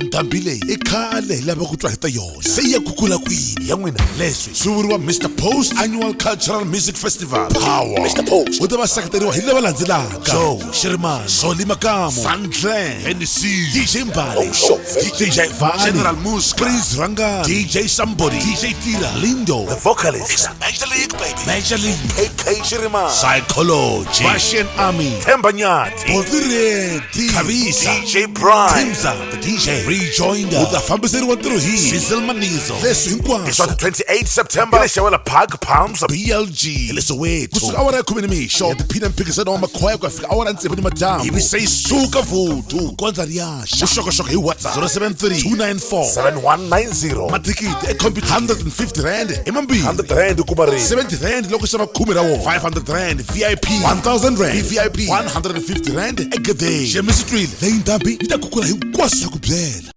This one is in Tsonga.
Ndhambi leyi i khale hi lava ku twa hi ta yona se ya kukula kwini ya n'wina. Leswi swi vuriwa Mr Post Annual Cultural Music Festival. Power Mr Post wu ta va seketeriwa hi lava landzelaka: Joe Shirimani, Soli Makamu, Sandlen, Hennessy, DJ Mbali, DJ Jaivani, General Muska, Prince Rangani, DJ Somebody, DJ Tira, Lindo the Vocalist. It's Major League, baby. Major League. KK Shirimani, Psychology, Russian Army, Themba Nyathi, Botiredi, Khabisa, DJ Prime, Timza the DJ, Rejoinder. Wu ta fambiseriwa ntirho hi Cecil Manizo. Leswi hinkwaswo i swa 28 September le Shewela Park, Palms BLG, hi le Soweto, kusuka awara ya 10 nimixo ya tiphina mphikizano wa makhwaya ku ya fika awara ya 6 nimadyambu, ivi se yi suka vudu kondza riyaxa. Vuxokoxoko hi WhatsApp 073 294 7190. Mathikithi ekhompyuta R150 hi mambirhi, R100 kuma rini, R70 loko xava khume ra wona, R500 VIP, R1000 VIP, R150 egedeni. Xemisi twile leyi ndhambi yi ta kukula hinkwaswo ya ku byela.